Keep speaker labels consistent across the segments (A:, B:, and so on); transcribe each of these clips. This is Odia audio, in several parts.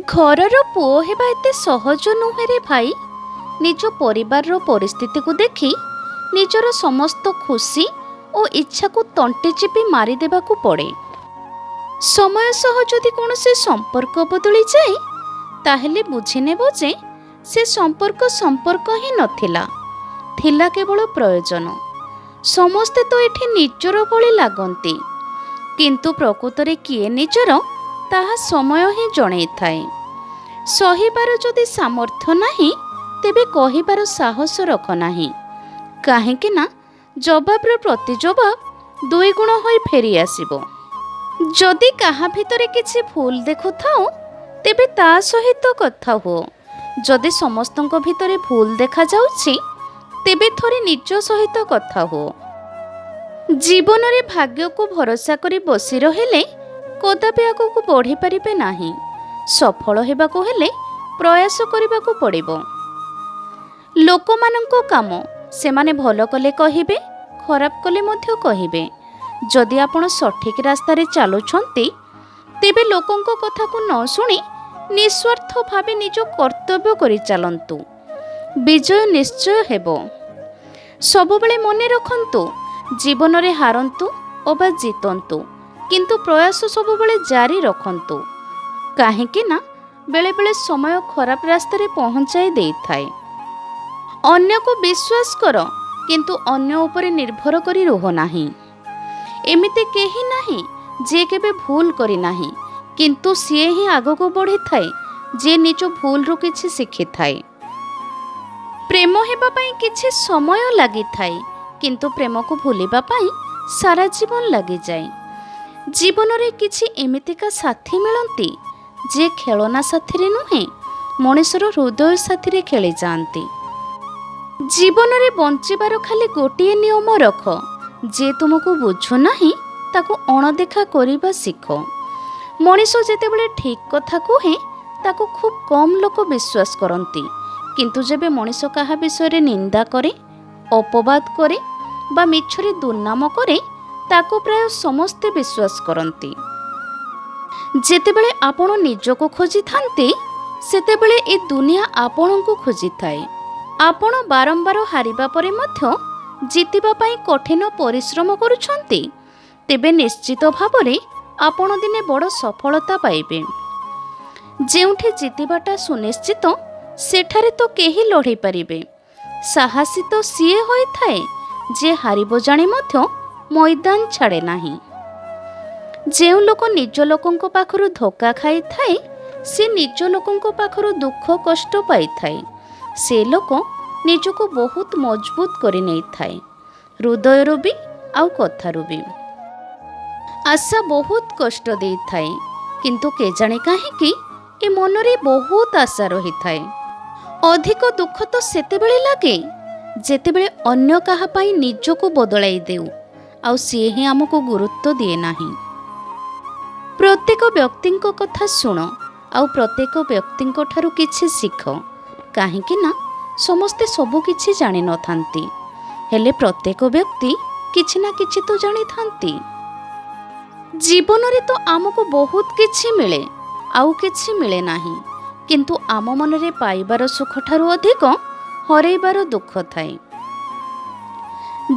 A: ଘରର ପୁଅ ହେବା ଏତେ ସହଜ ନୁହେଁ ରେ ଭାଇ। ନିଜ ପରିବାରର ପରିସ୍ଥିତିକୁ ଦେଖି ନିଜର ସମସ୍ତ ଖୁସି ଓ ଇଚ୍ଛାକୁ ତଣ୍ଟି ଚିପି ମାରିଦେବାକୁ ପଡ଼େ। ସମୟ ସହ ଯଦି କୌଣସି ସମ୍ପର୍କ ବଦଳିଯାଏ, ତାହେଲେ ବୁଝିନେବ ଯେ ସେ ସମ୍ପର୍କ ସମ୍ପର୍କ ହିଁ ନଥିଲା, ଥିଲା କେବଳ ପ୍ରୟୋଜନ। ସମସ୍ତେ ତ ଏଠି ନିଜର ଭଳି ଲାଗନ୍ତି, କିନ୍ତୁ ପ୍ରକୃତରେ କିଏ ନିଜର ତାହା ସମୟ ହିଁ ଜଣେଇଥାଏ। ସହିବାର ଯଦି ସାମର୍ଥ୍ୟ ନାହିଁ, ତେବେ କହିବାର ସାହସ ରଖ ନାହିଁ, କାହିଁକି ନା ଜବାବର ପ୍ରତି ଜବାବ ଦୁଇଗୁଣ ହୋଇ ଫେରି ଆସିବ। ଯଦି କାହା ଭିତରେ କିଛି ଭୁଲ ଦେଖୁଥାଅ, ତେବେ ତା ସହିତ କଥା ହୁଅ। ଯଦି ସମସ୍ତଙ୍କ ଭିତରେ ଭୁଲ ଦେଖାଯାଉଛି, ତେବେ ଥରେ ନିଜ ସହିତ କଥା ହୁଅ। ଜୀବନରେ ଭାଗ୍ୟକୁ ଭରସା କରି ବସି ରହିଲେ କଦାପି ଆଗକୁ ବଢ଼ିପାରିବେ ନାହିଁ। ସଫଳ ହେବାକୁ ହେଲେ ପ୍ରୟାସ କରିବାକୁ ପଡ଼ିବ। ଲୋକମାନଙ୍କ କାମ, ସେମାନେ ଭଲ କଲେ କହିବେ, ଖରାପ କଲେ ମଧ୍ୟ କହିବେ। ଯଦି ଆପଣ ସଠିକ୍ ରାସ୍ତାରେ ଚାଲୁଛନ୍ତି, ତେବେ ଲୋକଙ୍କ କଥାକୁ ନ ଶୁଣି ନିସ୍ୱାର୍ଥ ଭାବେ ନିଜ କର୍ତ୍ତବ୍ୟ କରି ଚାଲନ୍ତୁ, ବିଜୟ ନିଶ୍ଚୟ ହେବ। ସବୁବେଳେ ମନେ ରଖନ୍ତୁ, ଜୀବନରେ ହାରନ୍ତୁ ଅବା ଜିତନ୍ତୁ, କିନ୍ତୁ ପ୍ରୟାସ ସବୁବେଳେ ଜାରି ରଖନ୍ତୁ, କାହିଁକି ନା ବେଳେବେଳେ ସମୟ ଖରାପ ରାସ୍ତାରେ ପହଞ୍ଚାଇ ଦେଇଥାଏ। ଅନ୍ୟକୁ ବିଶ୍ୱାସ କର, କିନ୍ତୁ ଅନ୍ୟ ଉପରେ ନିର୍ଭର କରି ରୁହ ନାହିଁ। ଏମିତି କେହି ନାହିଁ ଯିଏ କେବେ ଭୁଲ କରିନାହିଁ, କିନ୍ତୁ ସିଏ ହିଁ ଆଗକୁ ବଢ଼ିଥାଏ ଯିଏ ନିଜ ଭୁଲରୁ କିଛି ଶିଖିଥାଏ। ପ୍ରେମ ହେବା ପାଇଁ କିଛି ସମୟ ଲାଗିଥାଏ, କିନ୍ତୁ ପ୍ରେମକୁ ଭୁଲିବା ପାଇଁ ସାରା ଜୀବନ ଲାଗିଯାଏ। ଜୀବନରେ କିଛି ଏମିତିକା ସାଥୀ ମିଳନ୍ତି, ଯିଏ ଖେଳନା ସାଥିରେ ନୁହେଁ, ମଣିଷର ହୃଦୟ ସାଥିରେ ଖେଳିଯାଆନ୍ତି। ଜୀବନରେ ବଞ୍ଚିବାର ଖାଲି ଗୋଟିଏ ନିୟମ ରଖ, ଯିଏ ତୁମକୁ ବୁଝୁନାହିଁ ତାକୁ ଅଣଦେଖା କରିବା ଶିଖ। ମଣିଷ ଯେତେବେଳେ ଠିକ୍ କଥା କୁହେ, ତାକୁ ଖୁବ୍ କମ୍ ଲୋକ ବିଶ୍ୱାସ କରନ୍ତି, କିନ୍ତୁ ଯେବେ ମଣିଷ କାହା ବିଷୟରେ ନିନ୍ଦା କରେ, ଅପବାଦ କରେ ବା ମିଛରେ ଦୁର୍ନାମ କରେ, ତାକୁ ପ୍ରାୟ ସମସ୍ତେ ବିଶ୍ୱାସ କରନ୍ତି। ଯେତେବେଳେ ଆପଣ ନିଜକୁ ଖୋଜିଥାନ୍ତି, ସେତେବେଳେ ଏ ଦୁନିଆ ଆପଣଙ୍କୁ ଖୋଜିଥାଏ। ଆପଣ ବାରମ୍ବାର ହାରିବା ପରେ ମଧ୍ୟ ଜିତିବା ପାଇଁ କଠିନ ପରିଶ୍ରମ କରୁଛନ୍ତି, ତେବେ ନିଶ୍ଚିତ ଭାବରେ ଆପଣ ଦିନେ ବଡ଼ ସଫଳତା ପାଇବେ। ଯେଉଁଠି ଜିତିବାଟା ସୁନିଶ୍ଚିତ, ସେଠାରେ ତ କେହି ଲଢ଼େଇ ପାରିବେ? ସାହସୀ ତ ସିଏ ହୋଇଥାଏ ଯିଏ ହାରିବ ଜାଣି ମଧ୍ୟ ମଇଦାନ ଛାଡ଼େ ନାହିଁ। ଯେଉଁ ଲୋକ ନିଜ ଲୋକଙ୍କ ପାଖରୁ ଧୋକା ଖାଇଥାଏ, ସେ ନିଜ ଲୋକଙ୍କ ପାଖରୁ ଦୁଃଖ କଷ୍ଟ ପାଇଥାଏ, ସେ ଲୋକ ନିଜକୁ ବହୁତ ମଜବୁତ କରି ନେଇଥାଏ, ହୃଦୟରୁ ବି ଆଉ କଥାରୁ ବି। ଆଶା ବହୁତ କଷ୍ଟ ଦେଇଥାଏ, କିନ୍ତୁ କେଜାଣି କାହିଁକି ଏ ମନରେ ବହୁତ ଆଶା ରହିଥାଏ। ଅଧିକ ଦୁଃଖ ତ ସେତେବେଳେ ଲାଗେ, ଯେତେବେଳେ ଅନ୍ୟ କାହା ପାଇଁ ନିଜକୁ ବଦଳାଇ ଦେଉ ଆଉ ସିଏ ହିଁ ଆମକୁ ଗୁରୁତ୍ୱ ଦିଏ ନାହିଁ। ପ୍ରତ୍ୟେକ ବ୍ୟକ୍ତିଙ୍କ କଥା ଶୁଣ ଆଉ ପ୍ରତ୍ୟେକ ବ୍ୟକ୍ତିଙ୍କ ଠାରୁ କିଛି ଶିଖ, କାହିଁକି ନା ସମସ୍ତେ ସବୁ କିଛି ଜାଣିନଥାନ୍ତି, ହେଲେ ପ୍ରତ୍ୟେକ ବ୍ୟକ୍ତି କିଛି ନା କିଛି ତ ଜାଣିଥାନ୍ତି। ଜୀବନରେ ତ ଆମକୁ ବହୁତ କିଛି ମିଳେ ଆଉ କିଛି ମିଳେ ନାହିଁ, କିନ୍ତୁ ଆମ ମନରେ ପାଇବାର ସୁଖଠାରୁ ଅଧିକ ହରେଇବାର ଦୁଃଖ ଥାଏ।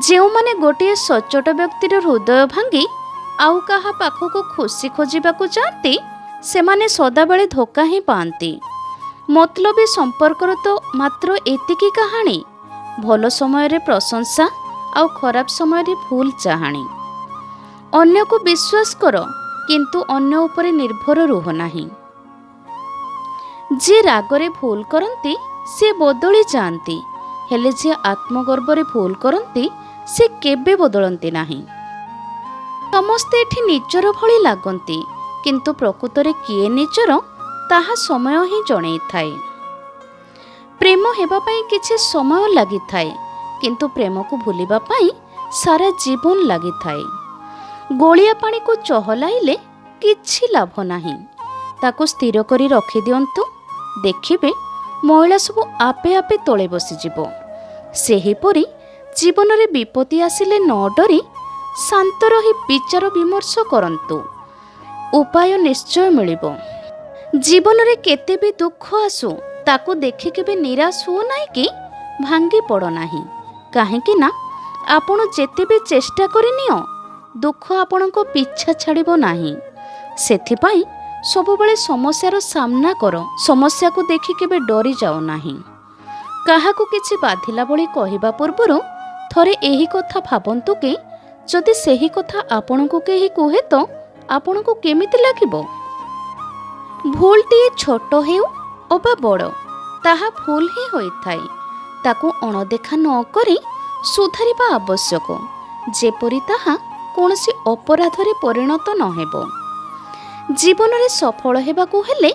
A: ଯେଉଁମାନେ ଗୋଟିଏ ସଚ୍ଚୋଟ ବ୍ୟକ୍ତିର ହୃଦୟ ଭାଙ୍ଗି ଆଉ କାହା ପାଖକୁ ଖୁସି ଖୋଜିବାକୁ ଯାଆନ୍ତି, ସେମାନେ ସଦାବେଳେ ଧୋକା ହିଁ ପାଆନ୍ତି। ମତଲବୀ ସମ୍ପର୍କର ତ ମାତ୍ର ଏତିକି କାହାଣୀ, ଭଲ ସମୟରେ ପ୍ରଶଂସା ଆଉ ଖରାପ ସମୟରେ ଭୁଲ ଚାହାଣୀ। ଅନ୍ୟକୁ ବିଶ୍ୱାସ କର, କିନ୍ତୁ ଅନ୍ୟ ଉପରେ ନିର୍ଭର ରୁହ ନାହିଁ। ଯିଏ ରାଗରେ ଭୁଲ କରନ୍ତି, ସେ ବଦଳି ଯାଆନ୍ତି, ହେଲେ ଯିଏ ଆତ୍ମଗର୍ବରେ ଭୁଲ କରନ୍ତି, ସେ କେବେ ବଦଳନ୍ତି ନାହିଁ। ସମସ୍ତେ ଏଠି ନିଜର ଭଳି ଲାଗନ୍ତି, କିନ୍ତୁ ପ୍ରକୃତରେ କିଏ ନିଜର ତାହା ସମୟ ହିଁ ଜଣେଇଥାଏ। ପ୍ରେମ ହେବା ପାଇଁ କିଛି ସମୟ ଲାଗିଥାଏ, କିନ୍ତୁ ପ୍ରେମକୁ ଭୁଲିବା ପାଇଁ ସାରା ଜୀବନ ଲାଗିଥାଏ। ଗୋଳିଆ ପାଣିକୁ ଚହଲାଇଲେ କିଛି ଲାଭ ନାହିଁ, ତାକୁ ସ୍ଥିର କରି ରଖିଦିଅନ୍ତୁ, ଦେଖିବେ ମଇଳା ସବୁ ଆପେ ଆପେ ତଳେ ବସିଯିବ। ସେହିପରି ଜୀବନରେ ବିପତ୍ତି ଆସିଲେ ନ ଡରି ଶାନ୍ତ ରହି ବିଚାର ବିମର୍ଶ କରନ୍ତୁ, ଉପାୟ ନିଶ୍ଚୟ ମିଳିବ। ଜୀବନରେ କେତେ ବି ଦୁଃଖ ଆସୁ, ତାକୁ ଦେଖି କେବେ ନିରାଶ ହୁଅ ନାହିଁ କି ଭାଙ୍ଗି ପଡ଼ ନାହିଁ। କାହିଁକି ନା ଆପଣ ଯେତେ ବି ଚେଷ୍ଟା କରିନିଅ, ଦୁଃଖ ଆପଣଙ୍କ ପିଛା ଛାଡ଼ିବ ନାହିଁ। ସେଥିପାଇଁ ସବୁବେଳେ ସମସ୍ୟାର ସାମ୍ନା କର। ସମସ୍ୟାକୁ ଦେଖି କେବେ ଡରିଯାଅ ନାହିଁ। କାହାକୁ କିଛି ବାଧିଲା ଭଳି କହିବା ପୂର୍ବରୁ ଥରେ ଏହି କଥା ଭାବନ୍ତୁ କି ଯଦି ସେହି କଥା ଆପଣଙ୍କୁ କେହି କୁହେ ତ ଆପଣଙ୍କୁ କେମିତି ଲାଗିବ? ଭୁଲଟିଏ ଛୋଟ ହେଉ ଅବା ବଡ଼, ତାହା ଭୁଲ ହିଁ ହୋଇଥାଏ। ତାକୁ ଅଣଦେଖା ନ କରି ସୁଧାରିବା ଆବଶ୍ୟକ, ଯେପରି ତାହା କୌଣସି ଅପରାଧରେ ପରିଣତ ନ ହେବ। ଜୀବନରେ ସଫଳ ହେବାକୁ ହେଲେ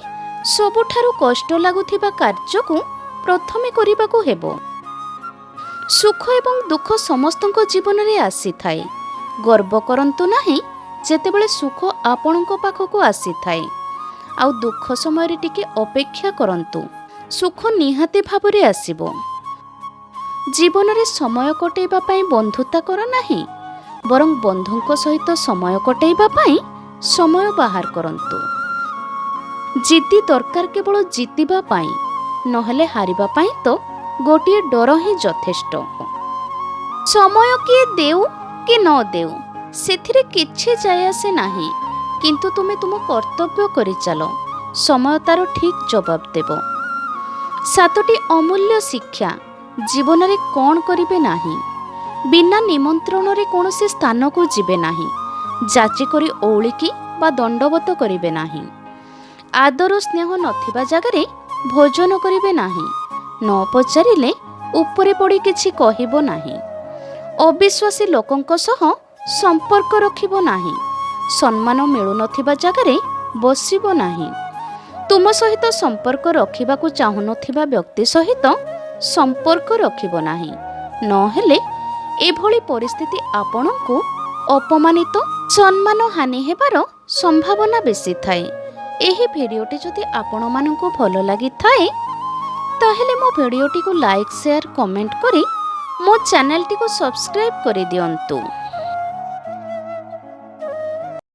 A: ସବୁଠାରୁ କଷ୍ଟ ଲାଗୁଥିବା କାର୍ଯ୍ୟକୁ ପ୍ରଥମେ କରିବାକୁ ହେବ। ସୁଖ ଏବଂ ଦୁଃଖ ସମସ୍ତଙ୍କ ଜୀବନରେ ଆସିଥାଏ। ଗର୍ବ କରନ୍ତୁ ନାହିଁ ଯେତେବେଳେ ସୁଖ ଆପଣଙ୍କ ପାଖକୁ ଆସିଥାଏ, ଆଉ ଦୁଃଖ ସମୟରେ ଟିକେ ଅପେକ୍ଷା କରନ୍ତୁ, ସୁଖ ନିହାତି ଭାବରେ ଆସିବ। ଜୀବନରେ ସମୟ କଟେଇବା ପାଇଁ ବନ୍ଧୁତା କର ନାହିଁ, ବରଂ ବନ୍ଧୁଙ୍କ ସହିତ ସମୟ କଟେଇବା ପାଇଁ ସମୟ ବାହାର କରନ୍ତୁ। ଜିଦି ଦରକାର କେବଳ ଜିତିବା ପାଇଁ, ନହେଲେ ହାରିବା ପାଇଁ ତ ଗୋଟିଏ ଡର ହିଁ ଯଥେଷ୍ଟ। ସମୟ କିଏ ଦେଉ କି ନ ଦେଉ, ସେଥିରେ କିଛି ଯାଏ ଆସେ ନାହିଁ, କିନ୍ତୁ ତୁମେ ତୁମ କର୍ତ୍ତବ୍ୟ କରିଚାଲ, ସମୟ ତାର ଠିକ୍ ଜବାବ ଦେବ। ସାତଟି ଅମୂଲ୍ୟ ଶିକ୍ଷା। ଜୀବନରେ କ'ଣ କରିବେ ନାହିଁ? ବିନା ନିମନ୍ତ୍ରଣରେ କୌଣସି ସ୍ଥାନକୁ ଯିବେ ନାହିଁ। ଯାଚି କରି ଓଉଳିକି ବା ଦଣ୍ଡବତ କରିବେ ନାହିଁ। ଆଦର ସ୍ନେହ ନଥିବା ଜାଗାରେ ଭୋଜନ କରିବେ ନାହିଁ। ନ ପଚାରିଲେ ଉପରେ ପଡ଼ି କିଛି କହିବ ନାହିଁ। ଅବିଶ୍ୱାସୀ ଲୋକଙ୍କ ସହ ସମ୍ପର୍କ ରଖିବ ନାହିଁ। ସମ୍ମାନ ମିଳୁନଥିବା ଜାଗାରେ ବସିବ ନାହିଁ। ତୁମ ସହିତ ସମ୍ପର୍କ ରଖିବାକୁ ଚାହୁଁନଥିବା ବ୍ୟକ୍ତି ସହିତ ସମ୍ପର୍କ ରଖିବ ନାହିଁ, ନହେଲେ ଏଭଳି ପରିସ୍ଥିତି ଆପଣଙ୍କୁ ଅପମାନିତ, ସମ୍ମାନ ହାନି ହେବାର ସମ୍ଭାବନା ବେଶୀ ଥାଏ। ଏହି ଭିଡ଼ିଓଟି ଯଦି ଆପଣମାନଙ୍କୁ ଭଲ ଲାଗିଥାଏ, ତାହେଲେ ମୋ ଭିଡ଼ିଓଟିକୁ ଲାଇକ୍, ସେୟାର, କମେଣ୍ଟ କରି ମୋ ଚ୍ୟାନେଲଟିକୁ ସବସ୍କ୍ରାଇବ୍ କରିଦିଅନ୍ତୁ।